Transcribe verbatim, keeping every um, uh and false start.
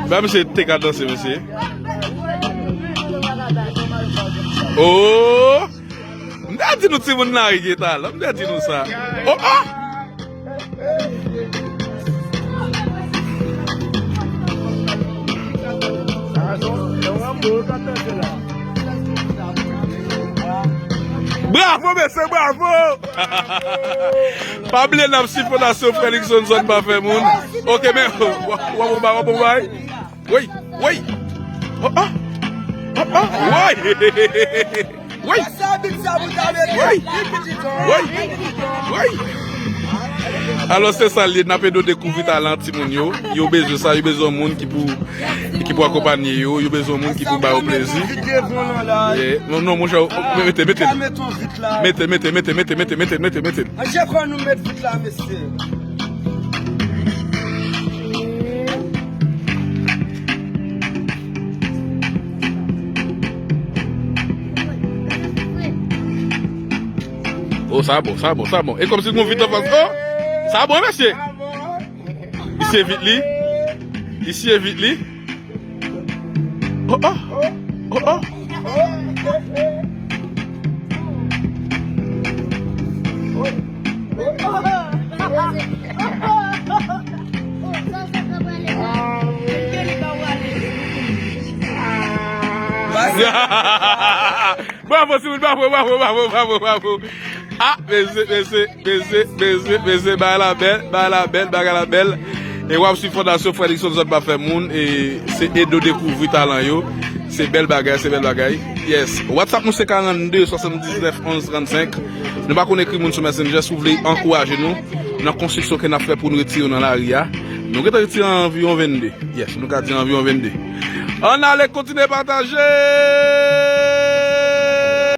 Ba misye te ka danse, mesye. Oh! M te di nou timoun nan gen talan. M te di nou sa. Oh, oh! Bravo, mesye, bravo! Pa bliye n ap swiv Fondasyon Frè Luckson, zòn pa fè moun. Ok, men, w ap, w ap, w ap, w ap, woy, woy. Oh, oh. Oh, oh. Woy. Woy. Woy. Woy. Woy. Alò, se sa l ye, n ap ede w dekouvri talan timoun yo. Yo bezwen sa, yo bezwen moun ki pou, ki pou akonpanye yo, yo bezwen moun ki pou ba yo plezi. Yeah. Non, non, monchè, mete, mete. Mete, mete, mete. An jefò nou met vit la, mesye. Oh, sa bon, sa bon, sa bon. E kòmsi gon vit anfas. Oh, sa bon, mesye. Misye vit li. Misye vit li. Oh, oh. Oh, oh. Bravo, Simon, bravo, bravo, bravo, bravo, bravo. Ah, mesye, mesye, mesye, mesye, mesye, bagay la bèl, bagay la bèl, bagay la bèl. E w ap swiv Fondasyon Frè Luckson, zòn pa fè moun, e se ede w dekouvri talan yo. Se bèl bagay, se bèl bagay. Yes. WhatsApp nou se karannde swasanndiznèf onz trannsenk. Nou pa konn ekri moun sou Messenger, si w vle ankouraje nou nan konstriksyon ke n ap fè pou nou retire yo nan lari a. Nou gentan retire anviwon vennde. Yes, nou ka di anviwon vennde. Ann ale kontinye pataje!